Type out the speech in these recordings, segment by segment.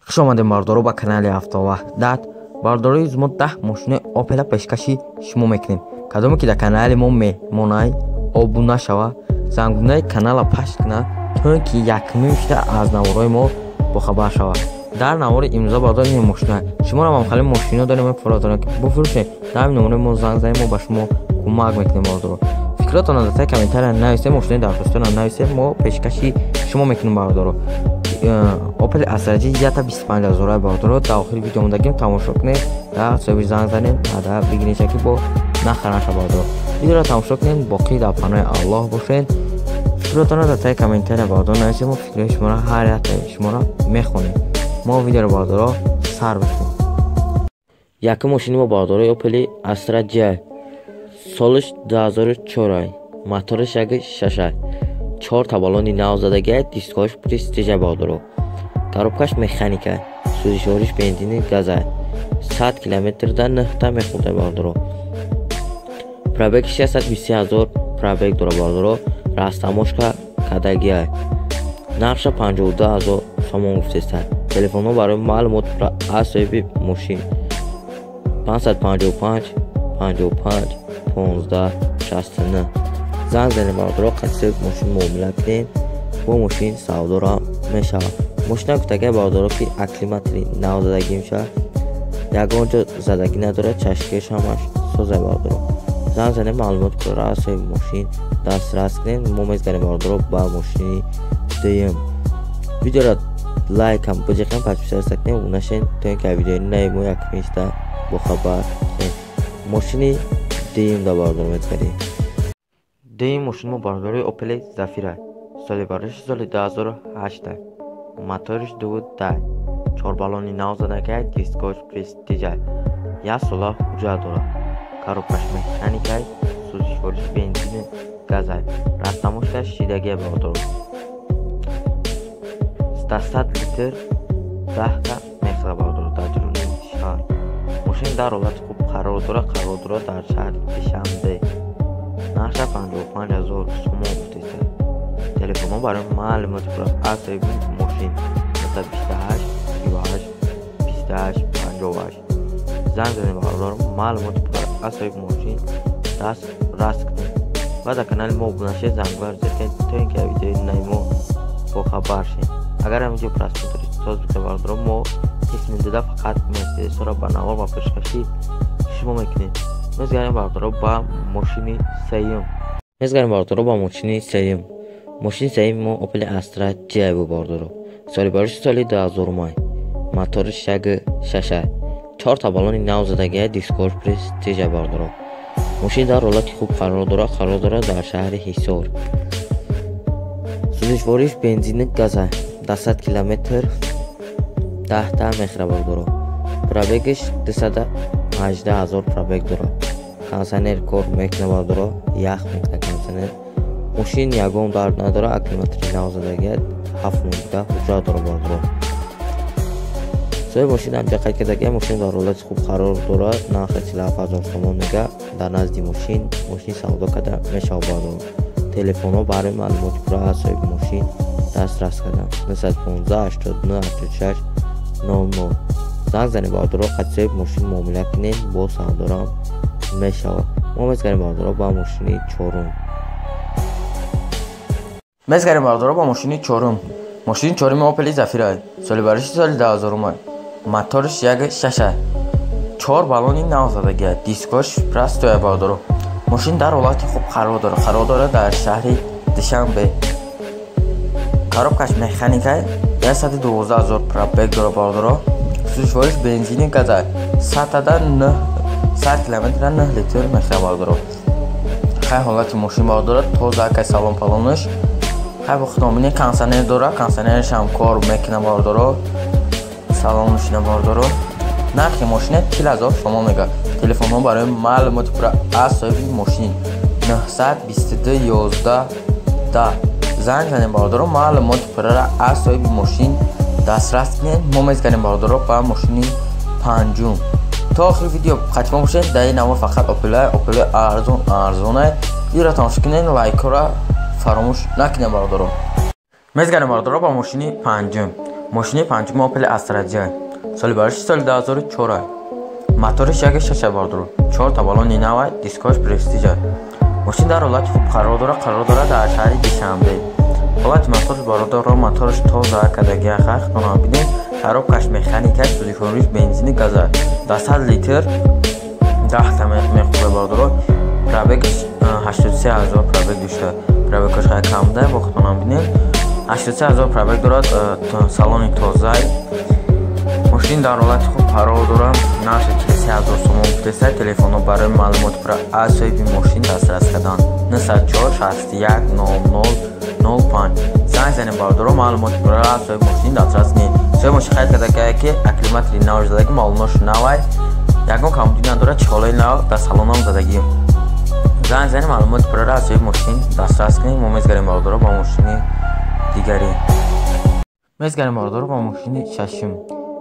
Хуш омадем, бардоро, ба канали Автоваҳдат. Бардорои, мо 10 мошини Опела пешкаши шумо мекунем. Кадоме ки дар канали мо меҳмонай, обуна шава, зангунаи канала пашт куна, то ин ки якумин шуда аз наворҳои мо бохабар шава. Дар навори имрӯза, бардор, ин мошина. Шуморо ҳам хеле мошино дорем, фурӯзонем, ки буфурӯшем. Дар ҳамин номерои мо занг занем, мо ба шумо кӯмак мекунем. Бардоро, фикротонро дар таи комментария нависем, мошинои дархостиёнро нависем, мо пешкаши шумо мекунем. Бардоро, Опел Астра J ята 25 ҳазора. Бардоро, дар охири видео мондагим, тамошо кунед, дар соҳиби занг занем, дар бигиреша, ки бо нахараша. Бардоро, видеоро тамошо кунед, боқӣ дар паноҳи Аллоҳ бошед. Фикротонро дар таи комментария, бардоро, нависем, мо фикрҳои шуморо, ҳар яктаи шуморо мехонем. Мо видеоро, бардоро, сар мекунем. Якум мошини мо, бардорои, Опели Астра J, солиш 2004, моториш 1,6, чорта баллони нав задагиай, дискош престижа. Бардоро, коробкаш механика, сӯзишвориш бензини газа, 100 километрда нӯҳта мехӯрда. Бардоро, пробеги 623 ҳазор пробег дора. Бардоро, растаможка кардагиай. Нархша 52 ҳазор сомон гуфтестанд. Телефонҳо барои маълумот аз соҳиби мошин: 555 55 15 69. Занг занем, бардоро, қати соҳиби мошин муомила кунем, бо мошин савдоро мешавад. Мошина гуфтагай, бардоро, ки акклиматори нав задагӣ мешавад, ягон ҷо задагӣ надорад, чашкиаш ҳамаш созай. Бардоро, занг занем, маълумот пурра аз соҳиби мошин дастрас кунем. Мо мезгарем, бардоро, ба мошини дуюм. Видеоро лайкам биҷиқем, подписаться кунем, обуна шавем, то ин ки видеои нави мо якумин шуда бохабар шавем. Мошини дуюм да, бардоро, мезгарем. Дуюм мошини мо, бардори, Опели Зафира, соли барои соли 2008, моториш 2,10, чорбаллони нав задагай, дискош престижай, як сола ҳуҷҷат дорад, коробкаш механикай, сӯзишвориш бензини газай, растаможкаш шидагия. Бардоро, дар 100 литр 10та мехӯрад. Бардоро, дар ҷануби шаҳр мошин дар ҳолати хуб қарор дорад, дар шаҳри Душанбе. Нархша 55 ҳазор сомон гуфтестанд. Телефонҳо барои маълумоти пурра аз соҳиби мошин: 928 38 28 58. Занг занед, бародаро, маълумоти пурра аз соҳиби мошин даст раст кунед ва дар канали мо обуна шавед, зангӯяро зер кунед, то ин ки видеои нави мо бохабар шавед. Агар ҳамин видео просмотри соз буда, бародаро, мо қисми дуда фақат Мерседесҳоро ба навор ва пешкаши шумо мекунем. Мезгарем, бародаро, ба мошини сеюм. Мезгарем, бародаро, ба мошини сеюм. Мошини сеюми мо Опели Астра J буд. Бародаро, соли барои соли 2000, моториш 1,6, чорта баллони нав задагия, дискош престижа. Бародаро, мошин дар ҳолати хуб қарор дорад дар шаҳри Ҳисор. Сӯзишвориш бензини газа, дар 100 километр 10та мехӯрад. Бародаро, пробегиш 218 ҳазор пробег дорад. Кондиционер кор мекунад, бародаро, ях мекунад кондиционер. Мошин ягон дард надорад, аккумулятори нав задагия, 7 моҳда ҳуҷҷат дорад. Бародаро, соҳиби мошин ҳамҷа қайд кардагия, мошин дар ҳолати хуб қарор дорад. Нархи 47 ҳазор сомон мега. Дар назди мошин савдо карда мешавад. Бародаро, телефонҳо барои маълумоти пурра аз соҳиби мошин дастрас кардам: 915 89 86 00. Занг занед, бародаро, қати соҳиби мошин муомила кунед, бо савдорам мешавад. Мо мезгарем, бародаро, ба мошини чорум. Мезгарем, бародаро, ба мошини чорум. Мошини чоруми Опели Зафира, соли бариши соли 2000, моториш 1,6, чор баллони нав задагия, дискош простоя. Бародаро, мошин дар ҳолати хуб қарор дорад дар шаҳри Душанбе. Коробкаш механикай, 112 ҳазор пробег дорад. Бародаро, сӯзишвориш бензини газа, сатада 100 километра 9 литр мехӯрад. Бародаро, хай, ҳолати мошин, бародаро, тоза кай, салон палонаш хай бо худомини, кондиционер дорад, кондиционераш ҳам кор мекунад. Бародаро, салоншина. Бародаро, нархи мошина 40 ҳазор сомон мега. Телефонҳо барои маълумоти пурра аз соҳиби мошин: 922 11 10. Занг занем, бародаро, маълумоти пуррара аз соҳиби мошин дастрас кунед. Мо мезгарем, бародаро, ба мошини панҷум. То охири видео қати мо бошед. Дар ин навор фақат опелай, опелай арзон арзонай. Видеоро тамошо кунед, лайкҳоро фаромӯш накунед, бародаро. Мезгарем, бародаро, ба мошини панҷум. Мошини панҷум Opel Astra J. Соли бариши соли 2004. Моториш 1.6 бардоро. 4 та баллони навай, дискош Престиж. Мошин дар ҳолати хуб қарор дорад дар шаҳри Душанбе. Ҳолати моторш, бародаро, моторш тоза кардагия, хахтона бинед, коробкаш механикаш, сӯзишвориш бензини газа. Дар 100 литр 10 та мехӯрад, бародаро. Пробегаш 83 ҳазор пробег дошта. Пробегаш хеле кам буда, бо худтонам бинед. 83 ҳазор пробег дорад, салони тозай. Мошин дар ҳолати хуб қарор дорад. Нархи 43 ҳазор сомон гуфтеста. Телефонҳо барои маълумоти пурра аз соҳиби мошин дастрас кардан 904 61 00 05 занг занем, бародаро, маълумоти пурра аз соҳиби мошин дастрас кунед. Соҳиби мошин қайд карда, ки акклиматори нав задаги, маълумотш навай, ягон камбудӣ надорад, чиқолаи нав дар салонам задагӣ. Занг занем, маълумоти пурра аз соҳиби мошин дастрас кунед. Мо мезгарем, бародаро, ба мошини дигарӣ. Мезгарем, бародаро, ба мошини шашум.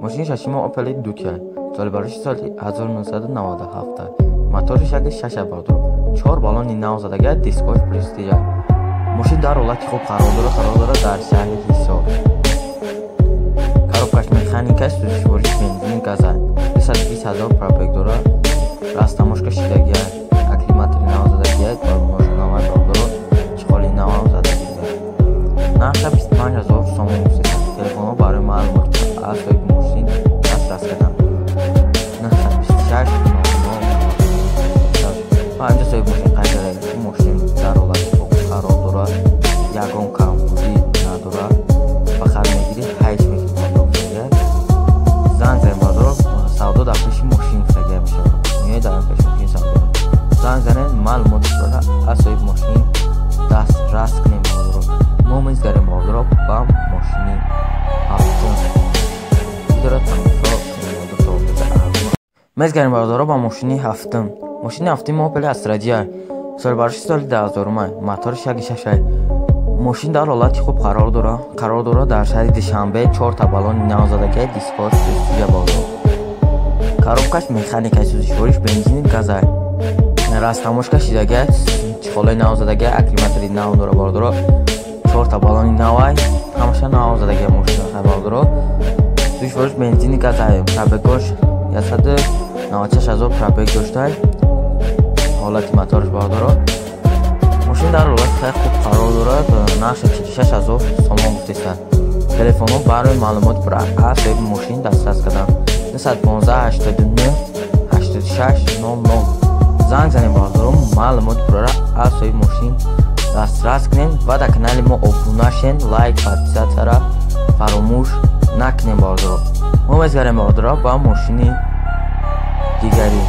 Мошини шашумо Opel Duke. Соли бариши соли 1997. Моториш 1.6, бародаро. Чор баллони нав задага, дискош Престиж. Мошин дар ҳолати хуб қарор дорад дар шаҳри Ҳисор. Коробкаш механикаш, сӯзишвориш бензин газа. 220 ҳазор пробег дорад. Растаможка шидагия, акклиматори нав задагия, баллонош навай, бародаро, чехоли навам задагия. Нарха 25 ҳазор сомон гуфтеста. Телефонҳо барои маълумот аз соҳиби мошин дастрас кардан 926 00 ва инҷо соҳиби мошин қайд карда, ки мошин дар ҳолати хуб қарор дорад, ягон камбудӣ надорад, фақат мегирӣ ҳайш мекунӣ. Занг занем, бародаро, савдо дар пеши мошин гуфтагия мешавад. Меоед, дар пеши мошин савдо. Занг занем, маълумотро аз соҳиби мошин дастрас кунем, бародаро. Мо мезгарем, бародаро, ба мошини ҳафтум. Видеоро тамошо. Мезгарем, бародаро, ба мошини ҳафтум. Мошини ҳафтуми Opel Astra J. Соли бариши соли 2000. Моториш 1.6. Мошин дар ҳолати хуб қарор дорад дар шаҳри Душанбе. Чорта баллони нав задагия, дискош Престиж, бародаро. Коробкаш механикаи, сӯзишвориш бензини газа. Растаможка шидагия, чехолаи нав задагия, акклиматори нав дора, бародаро. Чорта баллони навай, ҳамаша нав задагия мошина, бародаро. Сӯзишвориш бензини газа. Пробегош 196 ҳазор пробег доштай. Ҳолати моторш, бародаро, мошин дар ҳолати хеле хуб қарор дорад. Нархи 46 ҳазор сомон гуфтеста. Телефонҳо барои маълумот пурра аз соҳиби мошин дастрас кардан 915 89 86 00 занг занем, бародаро, маълумоти пурра аз соҳиби мошин дастрас кунем ва дар канали мо обуна шен, лайк, подписатсияра фаромӯш накунем, бародаро. Мо мезгарем, бародаро, ба мошини дигарӣ.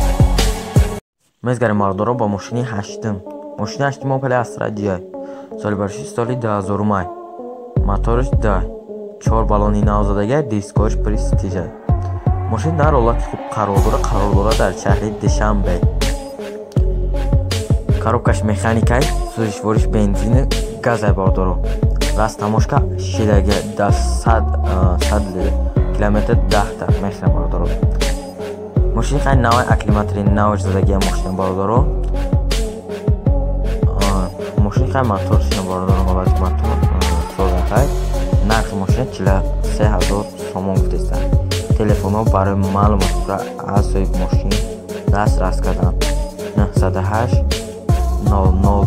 Мезгарем, бародаро, ба мошини ҳаштум. Мошини ҳаштум Opel Astra J. Соли бариши соли 2000. Моториш да чор баллони нав задагия, дискош Престиж. Мошин дар ҳолати хуб қарор дорад дар шаҳри Душанбе. Коробкаш механикай, сӯзишвориш бензини газай, бародаро. Растаможка шидагия, дар 100 километр 10 та мехӯрад, бародаро. Мошини хеле навай, акклиматори навш задагия мошина, бародаро. Мошини хеле мотор шина, бародаро, ҳолати мотор созахай. Нархи мошина 43 ҳазор сомон гуфтеста. Телефонҳо барои маълумот аз соҳиби мошин дастрас кардан 908 00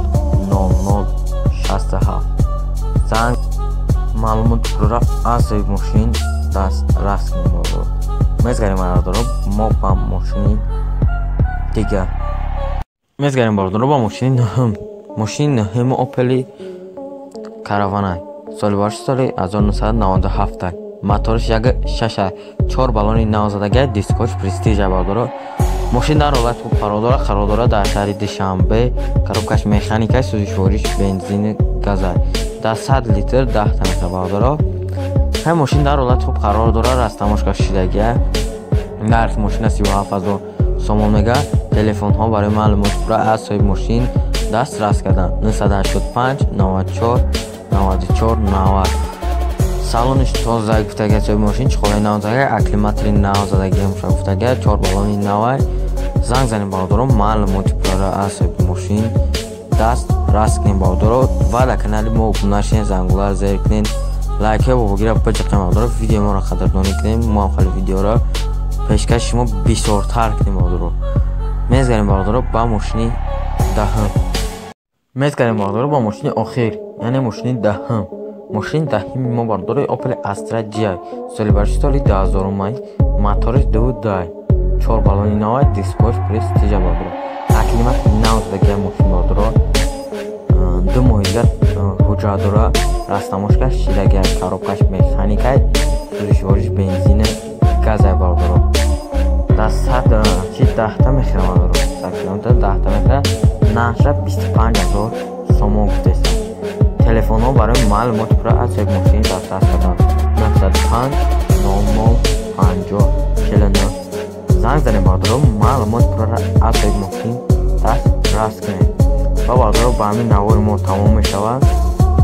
00 67 занг, маълумоти пурра аз соҳиби мошин дастрас кунем, бародаро. Мезгарем, бародаро, мо ба мошини дигар. Мезгарем, бародаро, ба мошини нӯҳум. Мошини нӯҳуми Опели Караванай. Соли бариши соли 1997. Моториш 1.6, чор баллони нав задагия, дискош Престиж, бародаро. Мошин дар ҳолати хуб қарор дорад дар шаҳри Душанбе. Коробкаш механика, сӯзишвориш бензини газай. Дар 100 литр 10 та мехӯрад, бародаро. Ҳай, мошин дар ҳолати хуб қарор дорад, растаможка шидагия. Нархи мошина 37 ҳазор сомон мега. Телефонҳо барои маълумоти пурра аз соҳиби мошин дастрас кардан 985 94 94 90. Салониш тоза гуфтагия соҳиби мошин, чехолаи нав задагия, акклиматори нав задагия муша гуфтагия, чор баллони навай. Занг занем, бародаро, маълумоти пурра аз соҳиби мошин даст раст кунем, бародаро, ва дар канали мо обуна шен, зангуларо зер кунед. Лайкҳои бобогира биҷиқем, бародаро, видеои моро қадрдонӣ кунем. Мо ҳам хеле видеоро пешкаши шумо бисёртар кунем, бародаро. Мезгарем, бародаро, ба мошини даҳум. Мезгарем, бародаро, ба мошини охир, яъне мошини даҳум. Мошини даҳуми мо, бародаро, Opel Astra G, соли бариши соли 2000, моториш 2.2, чор баллони навай, дискош престижа, бародаро. Аклимаш нав задагия мошин, бародаро. 2 моҳи дигар ҳуҷҷат дора, растаможкаш шидагия, коробкаш механикай, сӯзишвориш бензина газай, бародаро. Дар сад чи даҳта мехӯрам, бародаро, 100 километр даҳта мехӯрам. Нархша 25 000 сомон гуфтестам. Телефонҳо барои маълумоти пурра аз як мошини дастрас кардан 905 00 50 49 занг занем, бародаро, маълумоти пурра аз як мошин дастрас кунем. Ва, бародаро, ба ҳамин навори мо тамом мешавад.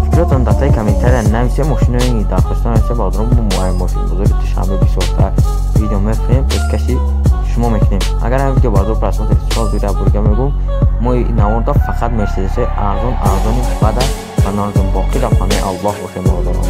Фикротон дар таи комментария нависед, мошинои дархостон нависед, бародаро. Мо мошинбозори Душанбе бисёртар видео мекунем, пешкаши шумо мекунем. Агар ҳамин видео, бародаро, просмотр чор бира бурига мегӯм, мо наворда фақат мерседесҳои арзон, арзони бада ва норзон. Боқӣ дар паноҳи Аллоҳ бошем, бародарон.